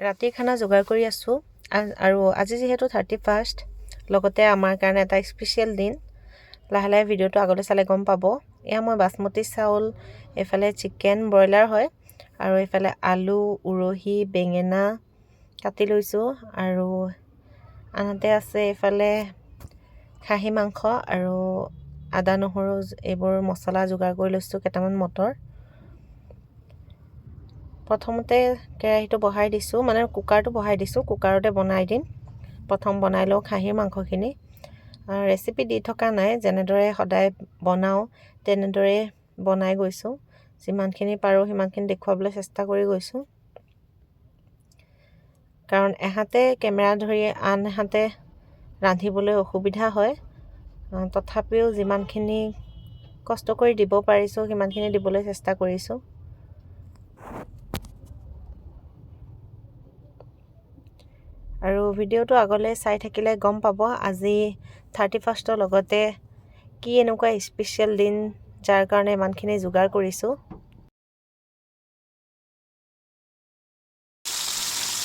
ৰাতিৰ খানা যোগাৰ কৰি আছোঁ আৰু আজি যিহেতু 31, লগতে আমাৰ কাৰণে এটা স্পেচিয়েল দিন। লাহে লাহে ভিডিঅ'টো আগলৈ চালে গম পাব। এয়া মই বাচমতি চাউল, এইফালে চিকেন ব্ৰইলাৰ হয় আৰু এইফালে আলু, উৰহি, বেঙেনা কাটি লৈছোঁ আৰু আনহাতে আছে এইফালে খাহী মাংস আৰু আদা, নহৰু এইবোৰ মছলা যোগাৰ কৰি লৈছোঁ, কেইটামান মটৰ। প্ৰথমতে কেৰাহীটো বহাই দিছোঁ, মানে কুকাৰটো বহাই দিছোঁ, কুকাৰতে বনাই দিম। প্ৰথম বনাই লওঁ খাহীৰ মাংসখিনি। ৰেচিপি দি থকা নাই, যেনেদৰে সদায় বনাওঁ তেনেদৰে বনাই গৈছোঁ। যিমানখিনি পাৰোঁ সিমানখিনি দেখুৱাবলৈ চেষ্টা কৰি গৈছোঁ, কাৰণ এহাতে কেমেৰা ধৰি আন এহাতে ৰান্ধিবলৈ অসুবিধা হয়। তথাপিও যিমানখিনি কষ্ট কৰি দিব পাৰিছোঁ সিমানখিনি দিবলৈ চেষ্টা কৰিছোঁ। আৰু ভিডিঅ'টো আগলৈ চাই থাকিলে গম পাব আজি 31ৰ লগতে কি এনেকুৱা স্পেচিয়েল দিন, যাৰ কাৰণে ইমানখিনি যোগাৰ কৰিছোঁ।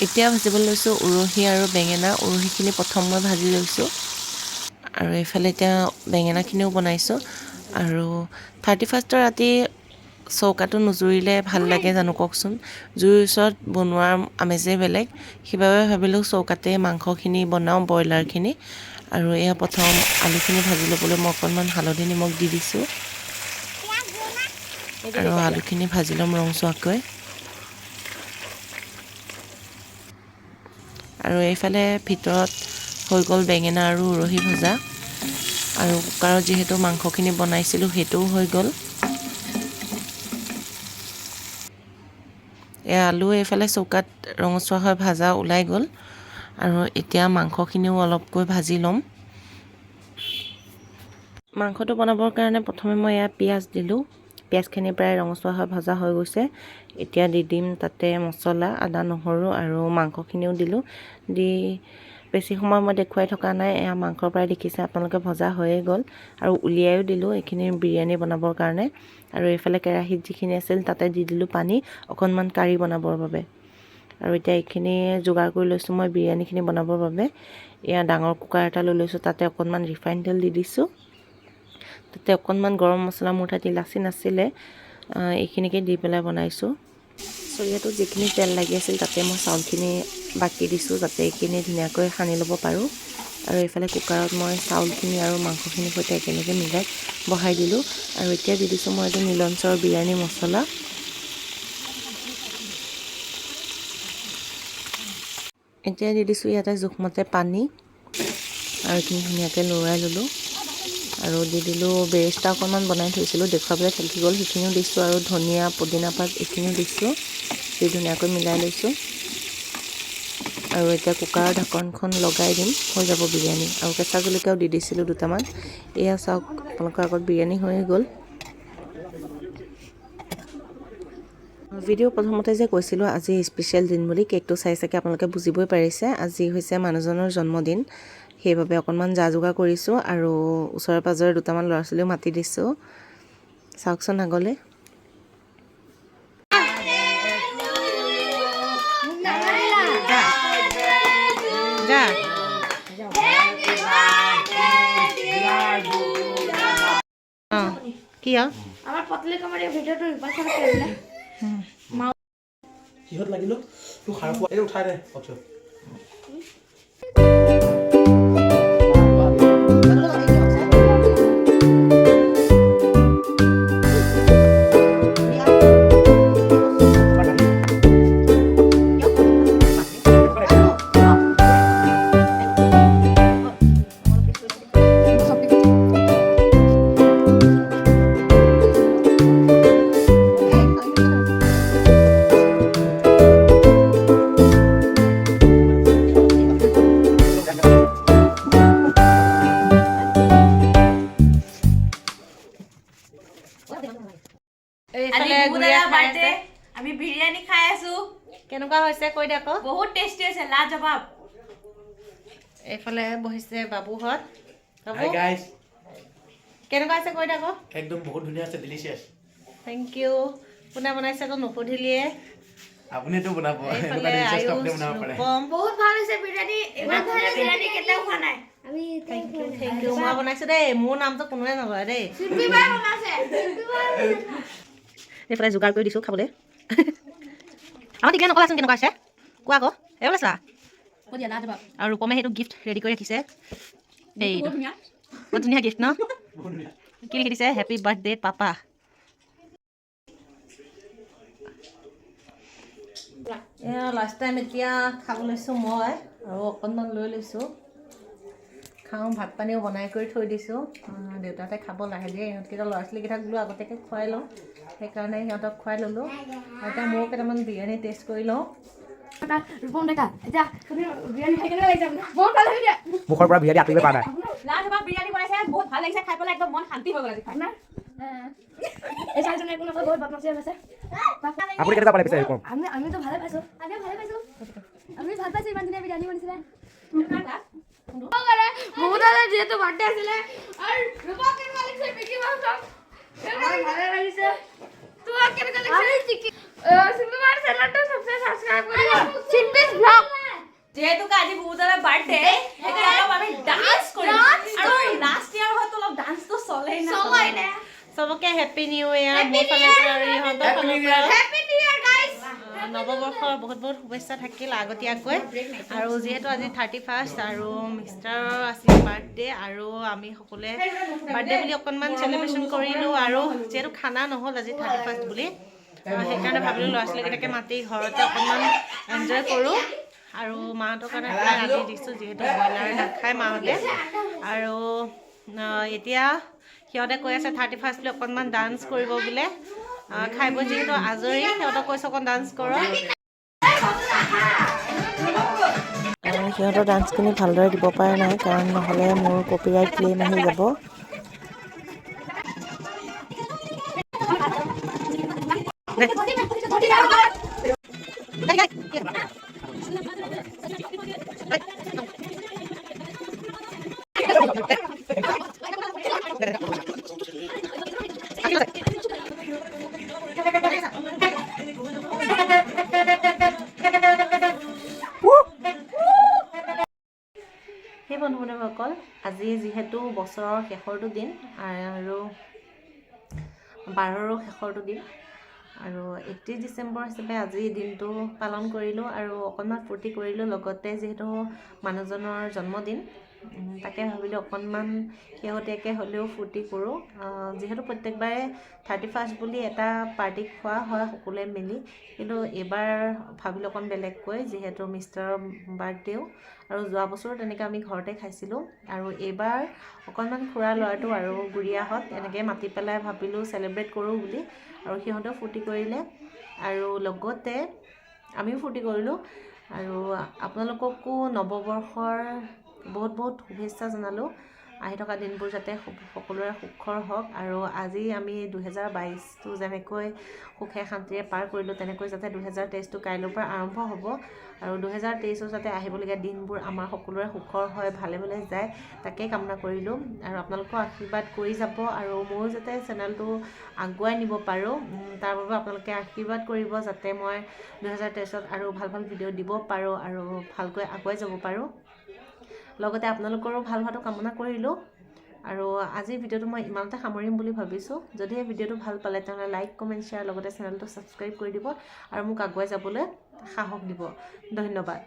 এতিয়া ভাজিবলৈ লৈছোঁ উৰহি আৰু বেঙেনা। উৰহিখিনি প্ৰথম মই ভাজি লৈছোঁ আৰু এইফালে এতিয়া বেঙেনাখিনিও বনাইছোঁ। আৰু 31ৰ ৰাতি চৌকাটো নুজুৰিলে ভাল লাগে জানো কওকচোন? জুইৰ ওচৰত বনোৱাৰ আমেজেই বেলেগ। সেইবাবে ভাবিলোঁ চৌকাতে মাংসখিনি বনাওঁ, ব্ৰইলাৰখিনি। আৰু এয়া প্ৰথম আলুখিনি ভাজি ল'বলৈ মই অকণমান হালধি নিমখ দি দিছোঁ আৰু আলুখিনি ভাজি ল'ম ৰংচোৱাকৈ। আৰু এইফালে ভিতৰত হৈ গ'ল বেঙেনা আৰু উৰহি ভজা। আৰু কুকাৰত যিহেতু মাংসখিনি বনাইছিলোঁ সেইটোও হৈ গ'ল। এয়া আলু এইফালে চৌকাত ৰঙচুৱা হৈ ভাজা ওলাই গ'ল। আৰু এতিয়া মাংসখিনিও অলপকৈ ভাজি ল'ম। মাংসটো বনাবৰ কাৰণে প্ৰথমে মই এয়া পিঁয়াজ দিলোঁ। পিঁয়াজখিনি প্ৰায় ৰঙচুৱা হৈ ভজা হৈ গৈছে। এতিয়া দি দিম তাতে মছলা, আদা, নহৰু আৰু মাংসখিনিও দিলোঁ। দি বেছি সময় মই দেখুৱাই থকা নাই। এয়া মাংস প্ৰায় দেখিছে আপোনালোকে ভজা হৈয়ে গ'ল আৰু উলিয়াইও দিলোঁ এইখিনি বিৰিয়ানী বনাবৰ কাৰণে। আৰু এইফালে কেৰাহীত যিখিনি আছিল তাতে দি দিলোঁ পানী অকণমান কাৰী বনাবৰ বাবে। আৰু এতিয়া এইখিনি যোগাৰ কৰি লৈছোঁ মই বিৰিয়ানীখিনি বনাবৰ বাবে। এয়া ডাঙৰ কুকাৰ এটা লৈ লৈছোঁ, তাতে অকণমান ৰিফাইন তেল দি দিছোঁ। তাতে অকণমান গৰম মছলা, মোৰ ঠাইত ইলাচি নাছিলে, এইখিনিকে দি পেলাই বনাইছোঁ। চৰিয়াটোত যিখিনি তেল লাগি আছিল তাতে মই চাউলখিনি বাকি দিছোঁ, যাতে এইখিনি ধুনীয়াকৈ সানি ল'ব পাৰোঁ। আৰু এইফালে কুকাৰত মই চাউলখিনি আৰু মাংসখিনিৰ সৈতে একেলগে মিলাই বহাই দিলোঁ। আৰু এতিয়া দি দিছোঁ মই এইটো নীলঞ্চৰ বিৰিয়ানী মছলা। এতিয়া দি দিছোঁ ইয়াতে জোখমতে পানী আৰু এইখিনি ধুনীয়াকৈ লৰাই ল'লোঁ। আৰু দি দিলোঁ বেৰেষ্টা অকণমান বনাই থৈছিলোঁ, দেখুৱাবলৈ থাকি গ'ল, সেইখিনিও দিছোঁ। আৰু ধনিয়া, পদিনা পাত এইখিনিও দিছোঁ, দি ধুনীয়াকৈ মিলাই লৈছোঁ। আৰু এতিয়া কুকাৰৰ ঢাকনখন লগাই দিম, হৈ যাব বিৰিয়ানী। আৰু কেঁচা জলকীয়াও দি দিছিলোঁ দুটামান। এয়া চাওক আপোনালোকৰ আগত বিৰিয়ানী হৈয়ে গ'ল। ভিডিঅ' প্ৰথমতে যে কৈছিলোঁ আজি স্পেচিয়েল দিন বুলি, কেকটো চাই চাগে আপোনালোকে বুজিবই পাৰিছে। আজি হৈছে মানুহজনৰ জন্মদিন, সেইবাবে অকণমান যা যোগাৰ কৰিছোঁ আৰু ওচৰে পাঁজৰে দুটামান ল'ৰা ছোৱালীও মাতি দিছোঁ। চাওকচোন আগলৈ। কি কিহত লাগিলো তোৰ সাৰ পোৱা উঠাই দে। আমি বিৰিয়ানী খাই আছো। কেনেকুৱা হৈছে কৈ দে আকৌ। বহুত টেষ্টি হৈছে, লাজবাব। এইফালে বহিছে বাবুহঁত। হাই গাইস, কেনেকুৱা হৈছে কৈ দে আকৌ। একদম বহুত ধুনীয়া আছে, ডিলিচিয়াছ। Thank U. কোনে বনাইছে তো নুসুধিলিয়ে। আপুনিতো বনাব। এইফালে এনেকুৱা delicious Ayush, আপুনি বনাব পাৰে। ৰূপম। বহুত ভাল হৈছে বিৰিয়ানী। ইমান ধুনীয়া বিৰিয়ানী কেতিয়াও খোৱা নাই। আমি thank U, thank U. মই বনাইছোঁ দেই, মোৰ নামটো কোনোৱে নলয় দেই। শিল্পী বাই বনাইছে, শিল্পী বাই বনাইছে। এইফালে যোগাৰ কৰি দিছোঁ খাবলৈ। আমাৰ ঠিকে নকলাচোন, কেনেকুৱা আছে কোৱা আকৌ। এইফালে চোৱা, আৰু ৰূপমে সেইটো গিফ্ট ৰেডি কৰি ৰাখিছে। এইটো বহুত ধুনীয়া গিফ্ট ন? কি লিখি দিছে? Happy birthday papa. এয়া লাষ্ট টাইম এতিয়া খাব লৈছোঁ মই, আৰু অকণমান লৈ লৈছোঁ, খাওঁ। ভাত পানীও বনাই কৰি থৈ দিছোঁ। দেউতাহঁতে খাব লাহে ধীৰে। ইহঁতকেইটা, ল'ৰা ছোৱালীকেইটাক বোলো আগতীয়াকৈ খুৱাই লওঁ, সেইকাৰণে সিহঁতক খুৱাই ল'লোঁ। আৰু এতিয়া ময়ো কেইটামান বিৰিয়ানী টেষ্ট কৰি লওঁ। ৰূপম ডেকা, এতিয়া তুমি বিৰিয়ানী খাই কেনেকুৱা লাগিছে আপোনাৰ? বহুত ভাল লাগিছে। মুখৰ পৰা বিৰিয়ানী আঁতৰিব পৰা নাই। লাজবাব বিৰিয়ানী বনাইছে, বহুত ভাল লাগিছে খাই পেলাই, একদম মন শান্তি হৈ গ'ল আজি খাই। আপোনাৰ এই চাৰিজনে একো নকয়, বহুত বদমাচি আছে। আপুনি কেনেকুৱা পালে পিছে কম? আমিতো ভালে পাইছোঁ, আমিও ভালে পাইছোঁ, আমি ভাল পাইছোঁ। ইমান ধুনীয়া বিৰিয়ানী বনাইছিলে বহুত। যিহেতু বাৰ্থডে আছিলে। আৰু ৰূপক কেনেকুৱা লাগিছে? মিকি মাউচক ভালে লাগিছে? তোমাক কেনেকুৱা লাগিছে? শিল্পী বাৰ চেনেলটো ছাবস্ক্ৰাইব কৰিব, শিল্পী's ভ্লগ। যিহেতুকে আজি বুবুদাৰ বাৰ্থডে, এতিয়া অলপ আমি ডান্স কৰিম। আৰু লাষ্ট ইয়াৰ হয়তো অলপ ডান্সটো চলেই না। চলাই না। চবকে হেপী নিউ ইয়াৰ মোৰ ফালৰ পৰা আৰু ইহঁতৰ ফালৰ পৰা। Happy new year guys. নৱবৰ্ষৰ বহুত বহুত শুভেচ্ছা থাকিল আগতীয়াকৈ। আৰু যিহেতু আজি 31 আৰু মিষ্টাৰৰ আছিল বাৰ্থডে, আৰু আমি সকলোৱে বাৰ্থডে বুলি অকণমান চেলিব্ৰেশ্যন কৰিলোঁ। আৰু যিহেতু খানা নহ'ল আজি 31 বুলি, সেইকাৰণে ভাবিলোঁ ল'ৰা ছোৱালীকেইটাকে মাতি ঘৰতে অকণমান এনজয় কৰোঁ। আৰু মাহঁতৰ কাৰণে পেলাই ৰান্ধি দিছোঁ, যিহেতু ব্ৰইলাৰ নাখায় মাহঁতে। আৰু এতিয়া সিহঁতে কৈ আছে 31 বুলি অকণমান ডান্স কৰিব বোলে। খাই বৈ যিহেতু আজৰি, সিহঁতক কৈছোঁ অকণ ডান্স কৰক। সিহঁতৰ ডান্সখিনি ভালদৰে দিব পৰা নাই, কাৰণ নহ'লে মোৰ কপিৰাইট ক্লেইম আহি যাব। সেই বন্ধু বান্ধৱীসকল, আজি যিহেতু বছৰৰ শেষৰটো দিন আৰু 12ৰো শেষৰটো দিন, আৰু 31 ডিচেম্বৰ হিচাপে আজি দিনটো পালন কৰিলোঁ আৰু অকণমান ফূৰ্তি কৰিলোঁ। লগতে যিহেতু মানুহজনৰ জন্মদিন, তাকে ভাবিলোঁ অকণমান শেহতীয়াকৈ হ'লেও ফূৰ্তি কৰোঁ। যিহেতু প্ৰত্যেকবাৰে 31 বুলি এটা পাৰ্টি খোৱা হয় সকলোৱে মিলি, কিন্তু এইবাৰ ভাবিলোঁ অকণ বেলেগকৈ, যিহেতু মিষ্টাৰৰ বাৰ্থডেও আৰু যোৱা বছৰো তেনেকৈ আমি ঘৰতে খাইছিলোঁ। আৰু এইবাৰ অকণমান খুৰা ল'ৰাটো আৰু গুৰিয়াহঁত এনেকৈ মাতি পেলাই ভাবিলোঁ চেলিব্ৰেট কৰোঁ বুলি, আৰু সিহঁতেও ফূৰ্তি কৰিলে আৰু লগতে আমিও ফূৰ্তি কৰিলোঁ। আৰু আপোনালোককো নৱবৰ্ষৰ বহুত বহুত শুভেচ্ছা জনালোঁ। আহি থকা দিনবোৰ যাতে সকলোৰে সুখৰ হওক, আৰু আজি আমি 2022টো যেনেকৈ সুখে শান্তিৰে পাৰ কৰিলোঁ, তেনেকৈ যাতে 2023টো কাইলৈৰ পৰা আৰম্ভ হ'ব, আৰু 2023ৰ যাতে আহিবলগীয়া দিনবোৰ আমাৰ সকলোৰে সুখৰ হয়, ভালে ভালে যায়, তাকেই কামনা কৰিলোঁ। আৰু আপোনালোকেও আশীৰ্বাদ কৰি যাব, আৰু ময়ো যাতে চেনেলটো আগুৱাই নিব পাৰোঁ, তাৰ বাবে আপোনালোকে আশীৰ্বাদ কৰিব, যাতে মই 2023ত আৰু ভাল ভাল ভিডিঅ' দিব পাৰোঁ আৰু ভালকৈ আগুৱাই যাব পাৰোঁ। লগতে আপোনালোকৰো ভাল হোৱাটো কামনা কৰিলোঁ। আৰু আজিৰ ভিডিঅ'টো মই ইমানতে সামৰিম বুলি ভাবিছোঁ। যদিহে ভিডিঅ'টো ভাল পালে, তেনেহ'লে লাইক, কমেণ্ট, শ্বেয়াৰ, লগতে চেনেলটো ছাবস্ক্ৰাইব কৰি দিব আৰু মোক আগুৱাই যাবলৈ সাহস দিব। ধন্যবাদ।